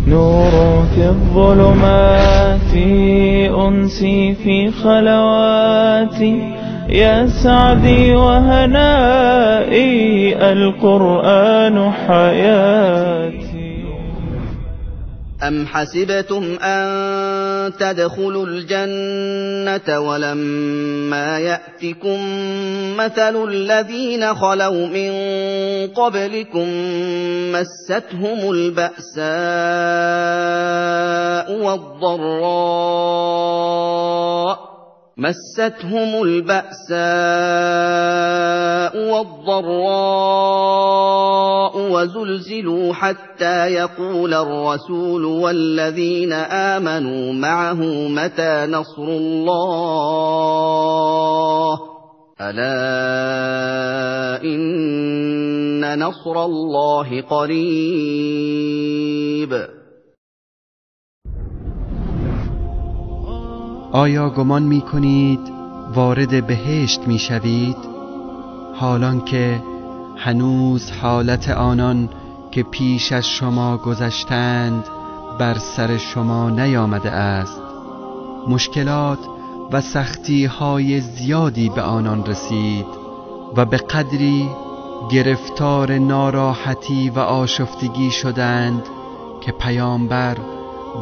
نور في الظلمات أنسي في خلواتي يا سعدي وهنائي القرآن حياتي. أم حسبتم أن تدخلوا الجنة ولما يأتكم مثل الذين خلوا من قبلكم مستهم البأساء والضراء وزلزلوا حتى يقول الرسول والذين آمنوا معه متى نصر الله ألا إن نصر الله قريب. آیا گمان می کنید وارد بهشت می شوید، حالان که هنوز حالت آنان که پیش از شما گذشتند بر سر شما نیامده است؟ مشکلات و سختی های زیادی به آنان رسید و به قدری گرفتار ناراحتی و آشفتگی شدند که پیامبر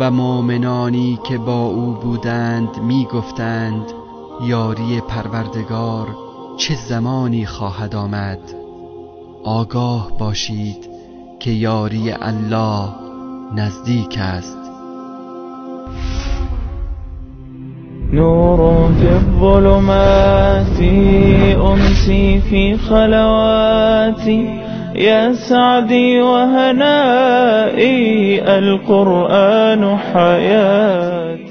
و مؤمنانی که با او بودند می گفتند یاری پروردگار چه زمانی خواهد آمد؟ آگاه باشید که یاری الله نزدیک است. نور في الظلمات أنسي في خلواتي يا سعدي وهنائي القرآن حياتي.